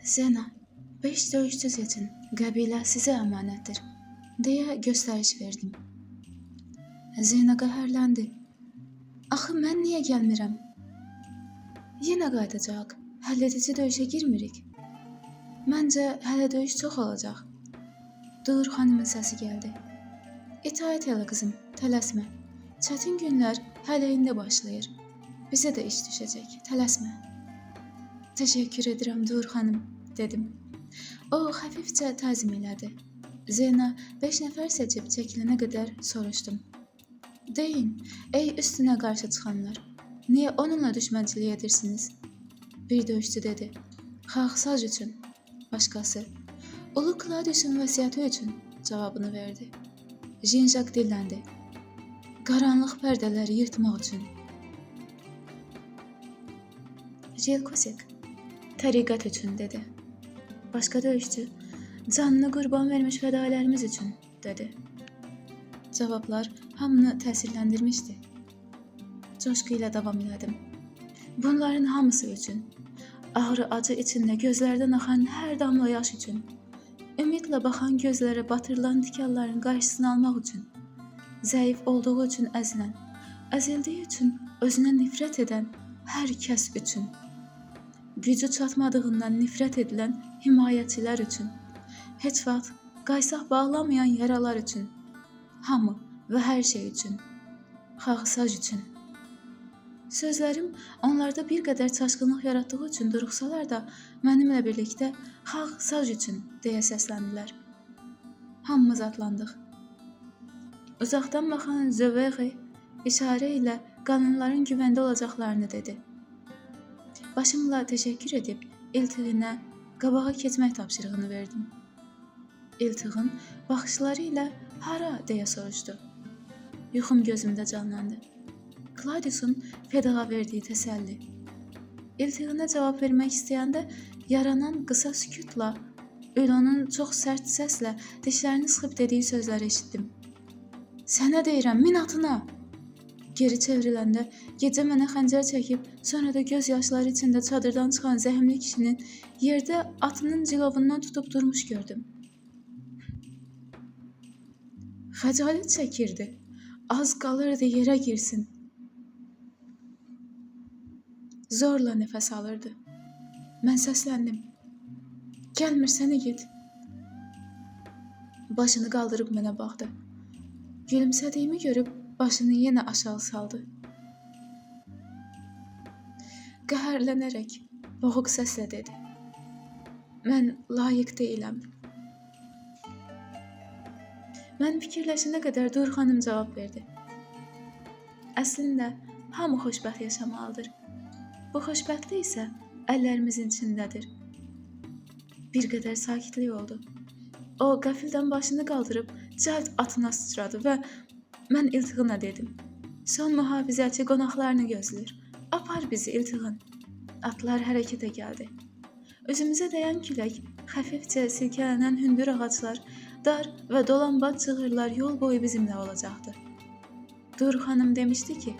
Zena, 5 döyüşçü seçin, qəbilə sizə əmanətdir, deyə göstəriş verdim. Zena qəhərləndi. Axı mən niyə gəlmirəm? Yenə qayıdacaq. Həlledici döyüşə girmirik. Məncə hələ döyüş çox olacaq. Dur xanımın səsi gəldi. İtaət elə qızım, tələsmə. Çətin günlər hələ indi başlayır. Bizə də iş düşəcək, tələsmə. Təşəkkür edirəm Dur xanım, dedim. O xəfifcə təzim elədi. Zena 5 nəfər seçib çəkilənə qədər soruşdum. Deyin, ey üstünə qarşı çıxanlar, niyə onunla düşmənçilik edirsiniz? Bir döyüşçü dedi. Xaxsaj üçün. Başqası, Ulu Claudius'un vəsiyyəti üçün cavabını verdi. Jean-Jacques dilləndi. Qaranlıq pərdələri yırtmaq üçün. Gilles Kosek, təriqət üçün dedi. Başqa döyüşçü, canını qurban vermiş fədalərimiz üçün dedi. Cavablar hamını təsirləndirmişdi. Coşqu ilə davam elədim. Bunların hamısı üçün, ağrı acı içində gözlərdən axan hər damla yaş üçün, ümidlə baxan gözlərə batırılan tikanların qarşısını almaq üçün, zəif olduğu üçün əzilən, əzildiyi üçün özünə nifrət edən hər kəs üçün, gücü çatmadığından nifrət edilən himayəçilər üçün, heç vaxt qaysaq bağlamayan yaralar üçün, hamı və hər şey üçün, xaxsaj üçün. Sözlərim onlarda bir qədər çaşqınlıq yaratdığı üçün duruxsalar da mənimlə birlikdə xaxsaj üçün deyə səsləndilər. Hamımız atlandıq. Uzaqdan baxan Zöveği işarə ilə qanunların güvəndə olacaqlarını dedi. Başımla təşəkkür edib İltiğinə qabağa keçmək tapşırığını verdim. İltiğin baxışları ilə hara deyə soruşdu. Yuxum gözümdə canlandı. Claudius'un Fedağa verdiyi təsəlli. İltiğinə cavab vermək istəyəndə yaranan qısa sükutla Ülonun çox sərt səslə dişlərini sıxıb dediyi sözləri eşitdim. Sənə deyirəm, min atına! Geri çevriləndə gecə mənə xəncər çəkib, sonra da göz yaşları içində çadırdan çıxan zəhmli kişinin yerdə atının cilovundan tutub durmuş gördüm. Xəcalət çəkirdi. Az qalırdı yerə girsin. Zorla nəfəs alırdı. Mən səsləndim. Gəlmirsən igid. Başını qaldırıb mənə baxdı. Gülümsədiyimi görüb başını yenə aşağı saldı. Qəhərlənərək boğuq səslə dedi. Mən layiq deyiləm. Mən fikirləşənə qədər Dur xanım cavab verdi. Əslində, hamı xoşbəxt yaşamalıdır. Bu xoşbəxtlik isə əllərimizin içindədir. Bir qədər sakitlik oldu. O qəfildən başını qaldırıb cəld atına sıçradı və mən İltiğinə dedim. Son mühafizəçi qonaqlarını gözləyir. Apar bizi İltiğin. Atlar hərəkətə gəldi. Üzümüzə dəyən külək, xəfifcə silkələnən hündür ağaclar, dar və dolanbac cığırlar yol boyu bizimlə olacaqdı. Dur xanım demişdi ki,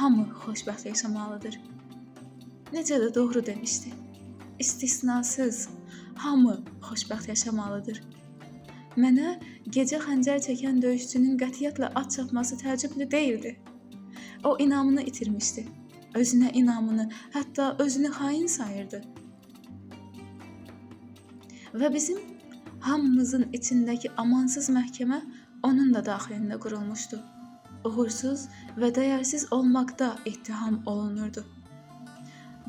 hamı xoşbəxt yaşamalıdır. Necə də doğru demişdi. İstisnasız hamı xoşbəxt yaşamalıdır. Mənə gecə xəncər çəkən döyüşçünün qətiyyətlə at çapması təəccüblü deyildi. O inamını itirmişdi. Özünə inamını, hətta özünü xain sayırdı. Və bizim hamımızın içindəki amansız məhkəmə onun da daxilində qurulmuşdu. Uğursuz və dəyərsiz olmaqda ittiham olunurdu.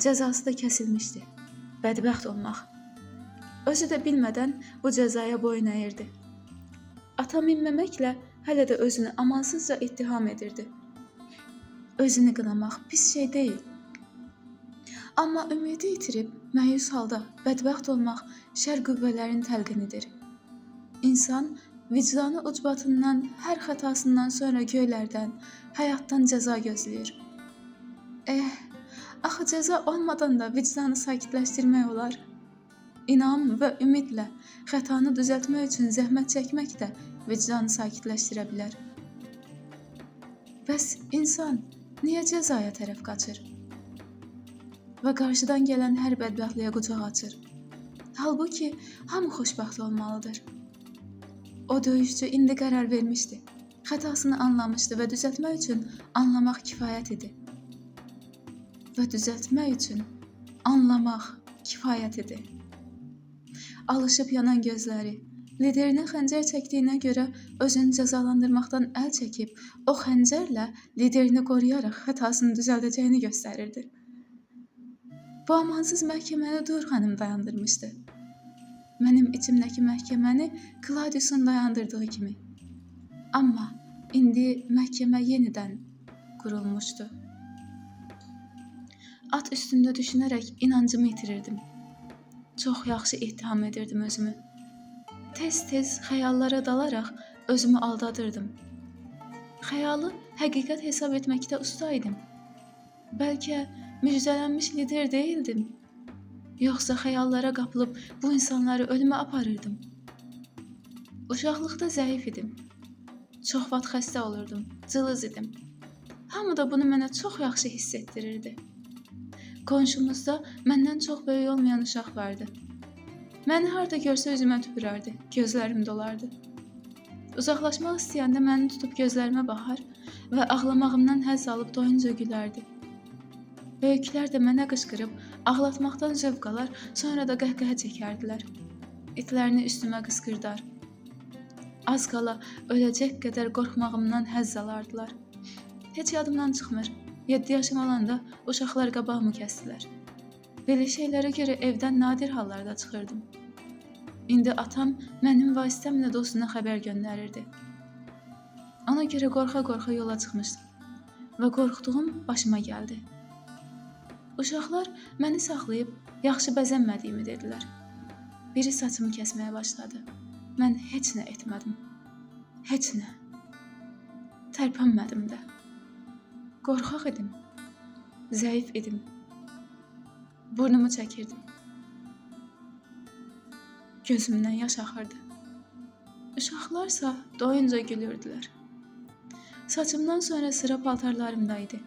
Cəzası da kəsilmişdi. Bədbəxt olmaq. Özü də bilmədən bu cəzaya boyun əyirdi. Ata minməməklə hələ də özünü amansızca ittiham edirdi. Özünü qınamaq pis şey deyil. Amma ümidi itirib məyus halda bədbəxt olmaq şər qüvvələrin təlqinidir. İnsan vicdanı ucbatından, hər xətasından sonra göylərdən, həyatdan cəza gözləyir. Axı cəza olmadan da vicdanı sakitləşdirmək olar. İnam və ümidlə xətanı düzəltmək üçün zəhmət çəkmək də vicdanı sakitləşdirə bilər. Bəs insan niyə cəzaya tərəf qaçır? Və qarşıdan gələn hər bədbəxtliyə qucaq açır? Halbuki hamı xoşbəxt olmalıdır. O döyüşçü indi qərar vermişdi. Xətasını anlamışdı və düzəltmək üçün anlamaq kifayət idi. Və düzəltmək üçün anlamaq kifayət idi. Alışıb yanan gözləri, liderinin xəncər çəkdiyinə görə özünü cəzalandırmaqdan əl çəkib, o xəncərlə liderini qoruyaraq xətasını düzəldəcəyini göstərirdi. Bu amansız məhkəməni Dur xanım dayandırmışdı. Mənim içimdəki məhkəməni Claudius'un dayandırdığı kimi. Amma indi məhkəmə yenidən qurulmuşdu. At üstündə düşünərək inancımı itirirdim. Çox yaxşı ittiham edirdim özümü. Tez-tez xəyallara dalaraq özümü aldadırdım. Xəyalı həqiqət hesab etməkdə usta idim. Bəlkə müjdələnmiş lider değildim. Yoxsa xəyallara qapılıb bu insanları ölümə aparırdım. Uşaqlıqda zəif idim. Çox vaxt xəstə olurdum, cılız idim. Hamı da bunu mənə çox yaxşı hiss etdirirdi. Qonşumuzda məndən çox böyük olmayan uşaq vardı. Məni harda görsə üzümə tüpürərdi, gözlərim dolardı. Uzaqlaşmaq istəyəndə məni tutub gözlərimə baxar və ağlamağımdan həzz alıb doyunca gülərdi. Böyüklər də mənə qışqırıb ağlatmaqdan zövq alar, sonra da qəhqəhə çəkərdilər. İtlərini üstümə qışqırdar. Az qala öləcək qədər qorxmağımdan həzz alardılar. Heç yadımdan çıxmır. 7 yaşım olanda uşaqlar qabağımı kəsdilər. Belə şeylərə görə evdən nadir hallarda çıxırdım. İndi atam mənim vasitəmlə dostuna xəbər göndərirdi. Ona görə qorxa-qorxa yola çıxmışdım və qorxduğum başıma gəldi. Uşaqlar məni saxlayıb yaxşı bəzənmədiyimi dedilər. Biri saçımı kəsməyə başladı. Mən heç nə etmədim. Heç nə. Tərpənmədim də. Qorxaq idim. Zəif idim. Burnumu çəkirdim. Gözümdən yaş axırdı. Uşaqlarsa doyunca gülürdülər. Saçımdan sonra sıra paltarlarımda idi.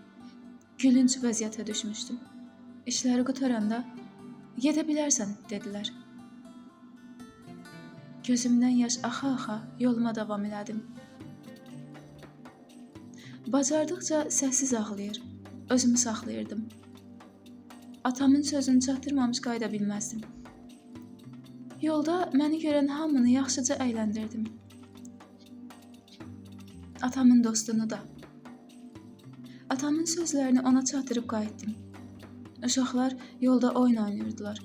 Gülünc vəziyyətə düşmüşdüm. İşləri qutaranda, gedə bilərsən, dedilər. Gözümdən yaş axa-axa yoluma davam elədim. Bacardıqca səssiz ağlayır, özümü saxlayırdım. Atamın sözünü çatdırmamış qayıda bilməzdim. Yolda məni görən hamını yaxşıca əyləndirdim. Atamın dostunu da. Atamın sözlərini ona çatdırıb qayıtdım. Uşaqlar yolda oyun oynayırdılar.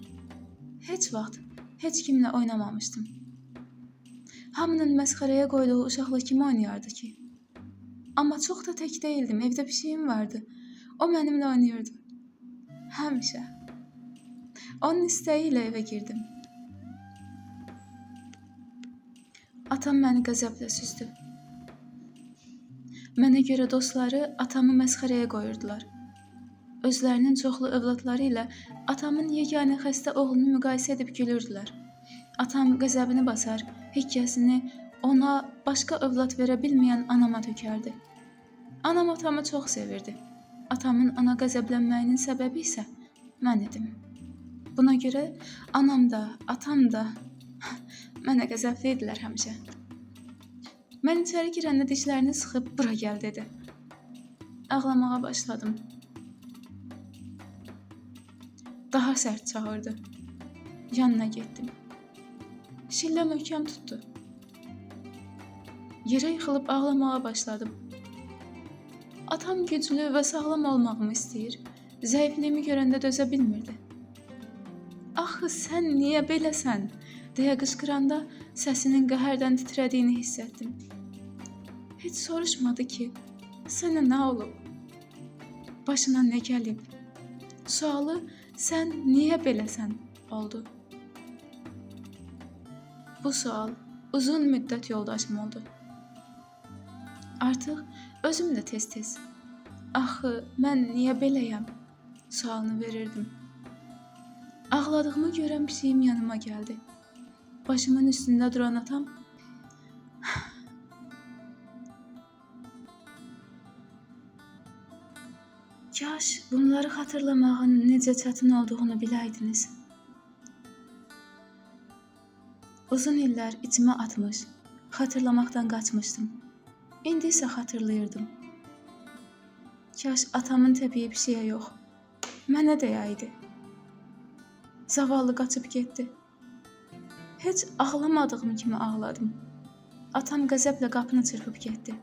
Heç vaxt heç kimlə oynamamışdım. Hamının məsxərəyə qoyduğu uşaqla kim oynayardı ki? Amma çox da tək deyildim, evdə pişiyim vardı. O mənimlə oynayırdı. Həmişə. Onun istəyi ilə evə girdim. Atam məni qəzəblə süzdü. Mənə görə dostları atamı məsxərəyə qoyurdular. Özlərinin çoxlu övladları ilə atamın yeganə xəstə oğlunu müqayisə edib gülürdülər. Atam qəzəbini basar, hikkəsini ona başqa övlad verə bilməyən anama tökərdi. Anam atamı çox sevirdi. Atamın ona qəzəblənməyinin səbəbi isə mən idim. Buna görə anam da, atam da mənə qəzəbli idilər həmişə. Mən içəri girəndə dişlərini sıxıb bura gəl dedi. Ağlamağa başladım. Daha sərt çağırdı. Yanına getdim. Şillə möhkəm tutdu. Yerə yıxılıb ağlamağa başladım. Atam güclü və sağlam olmağımı istəyir. Zəifliyimi görəndə dözə bilmirdi. Axı sən niyə beləsən? Deyə qışqıranda səsinin qəhərdən titrədiyini hiss etdim. Heç soruşmadı ki, sənə nə olub? Başına nə gəlib? Sualı sən niyə beləsən oldu. Bu sual uzun müddət yoldaşım oldu. Artıq özüm də tez-tez axı mən niyə beləyəm sualını verirdim. Ağladığımı görən pişiyim yanıma gəldi. Başımın üstündə duran atam kaş bunları xatırlamağın necə çətin olduğunu biləydiniz. Uzun illər içimə atmış, xatırlamaqdan qaçmışdım. İndi isə xatırlayırdım. Kaş atamın təpiyi pişiyə yox, mənə dəyəydi. Zavallı qaçıb getdi. Heç ağlamadığım kimi ağladım. Atam qəzəblə qapını çırpıb getdi.